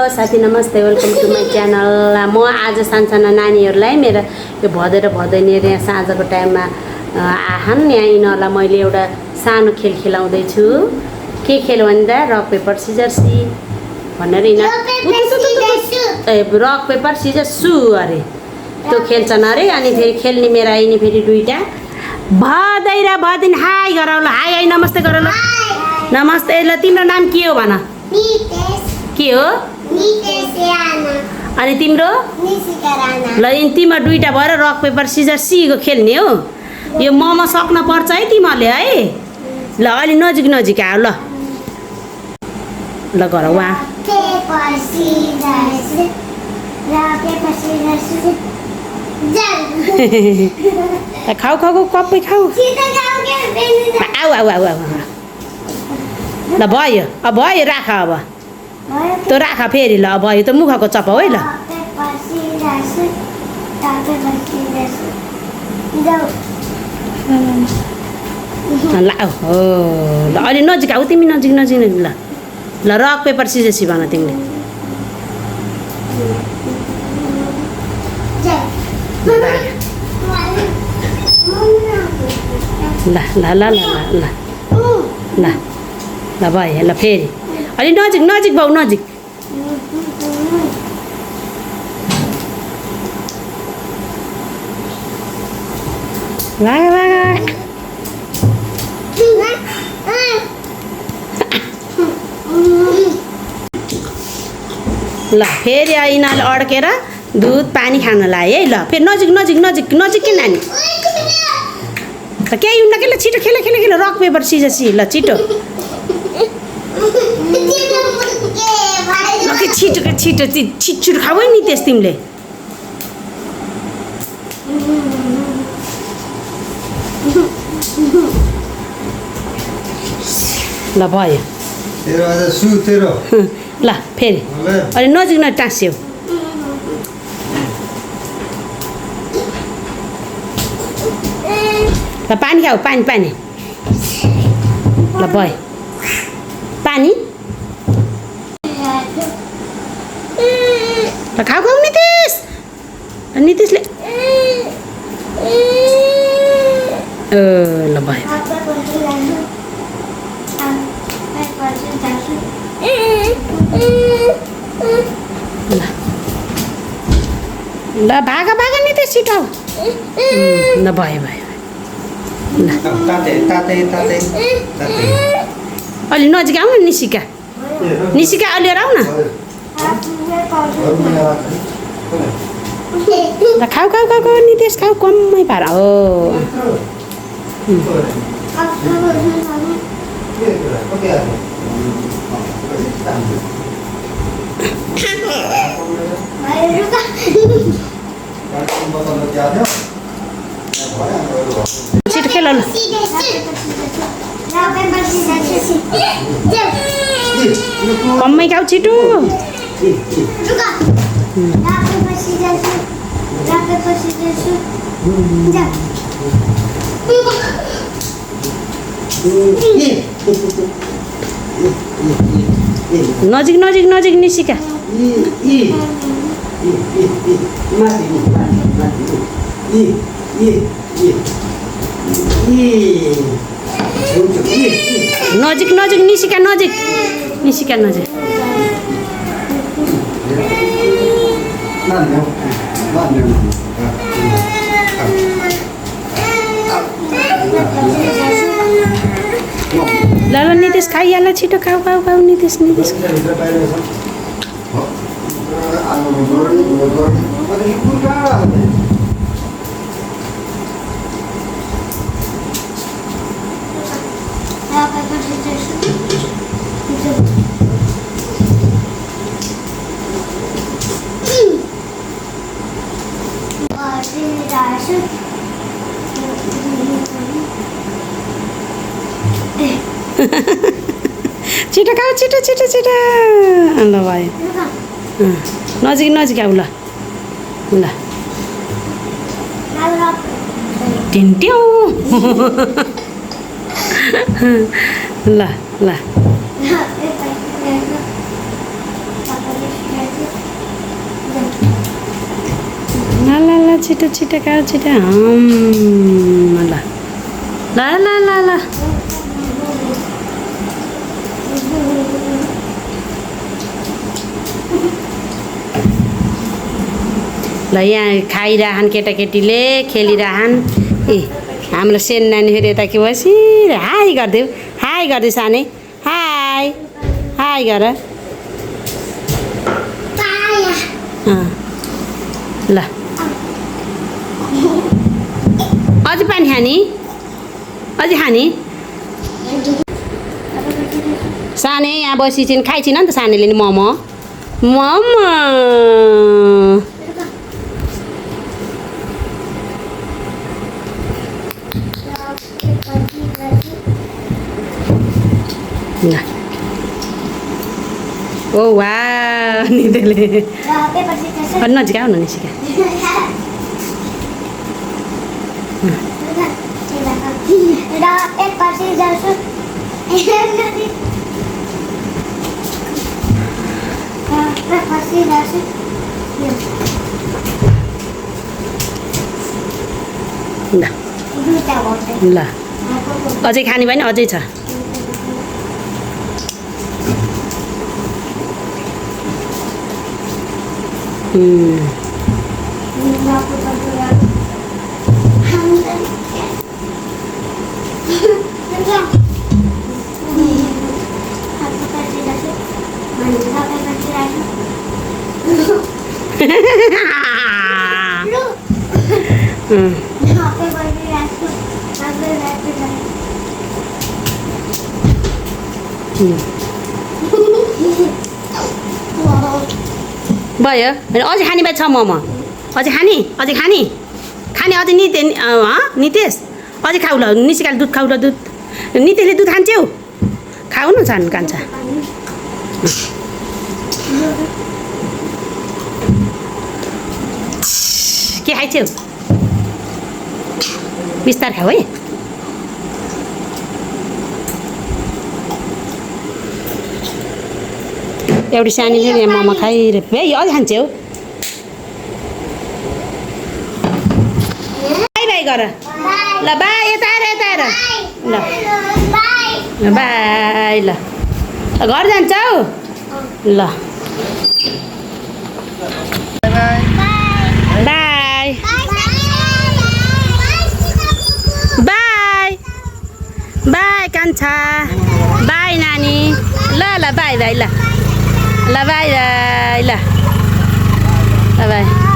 साथी नमस्ते, welcome to my channel. म आज सानसाना नानीहरूलाई मेरो यो भदै र भदैनीहरू यहाँ साँझको टाइममा आहान यहाँ यिनीहरूलाई मैले एउटा सानो खेल खेलाउँदैछु। के खेल भन्दा रक पेपर सिजर सी भनेर रक पेपर सिजर सु अरे त्यो खेल्छन् अरे। अनि फेरि खेल्ने मेरो आइनी फेरि दुईवटा भदै र भदैनी हाई गराउल, हाई हाई नमस्ते गराउल, नमस्ते। ल तिम्रो नाम के हो भन? के हो? अनि तिम्रो? ल तिम्रो दुईवटा भएर रक पेपर सिजर सीको खेल्ने हो। यो मम सक्न पर्छ है तिमीहरूले है। ल अलि नजिक नजिक आऊ। ल गर वा खाऊ खाऊ कप्पै खाऊ। आऊ आऊ आऊ आऊ। ल भयो, अब भयो, राख। अब त्यो राख फेरि। ल भयो, त मुखको चपाउ है। ल ल हो ल अलि नजिक आऊ तिमी, नजिक नजिक नजिक। ल ल रक पेपर सिजर सी भन तिमीले। ल ल ल ल ल ल ल भयो। ल फेरि अलि नजिक नजिक भाउ, नजिक। भाग भाग। ल फेरि यिनीहरूले अड्केर दुध पानी खान लाए है। ल फेरि नजिक नजिक नजिक नजिक के नानी? ल केही हुन्न के। ल छिटो खेल खेल खेल रक पेपर सिजर सी। ल छिटो छिटो छिटो छिटो खाऊ है नि त्यस तिमीले। ल भयो। ल फेरि अलि नजिक न टाँस्यो। ल पानी खाऊ, पानी पानी। ल भयो, पानी। ल खाऊ खाऊ नितेश। नितेशले ल भयो। ल भाग भाग नितेश छिटो। ल भयो भयो। ल अलि नजिक आऊ न निशिका, निशिका अलि आऊ न। ल खाऊ खाऊ खाऊ खाऊ नितेश खाऊ, कम्मै पार हो। छिटो खेल। ल कम्मै खाऊ छिटो। नजिक नजिक नजिक निशिका। नजिक नजिक निशिका, नजिक निशिका नजिक। ल ल नितेश खाइहाल छिटो, खाऊ खाऊ खाऊ नितेश नितेश। छिटो खाऊ छिटो छिटो छिटो। ल भयो, नजिक नजिक आऊ। ल ल टिन्ट्याउ। ल ल छिटो छिटो खाऊ छिटो ल ल ल ल ल ल यहाँ खाइरहन् केटाकेटीले खेलिरहन् ए हाम्रो सेन नानीहरू यता के बसिरह हाई गरिदेऊ सानै हाई हाई गर ल अझै पानी खाने अझै खाने सानै यहाँ बसिछन् खाइछिन नि त सानैले नि मोमो ल ओ वा निदेले नजिक आउनु निसिका ल अझै खाने भने अझै छ भयो अझै खाने भए छ मोमो अझै खाने अझै नितेश अझै खाऊ ल निसिकाले दुध खाऊ ल दुध नितेशले दुध खान्छौ खाऊ न छान कान्छ के खाइछौ बिस्तार खाऊ है एउटी सानीले यहाँ मोमो खाइरहेको है अझै खान्छौ बाई बाई गर ल बाई यता आएर ल बाई ल घर जान्छौ ल बाई बाई बाई कान्छा बाई नानी ल ल बाई बाई ल ल बाई ल ल बाई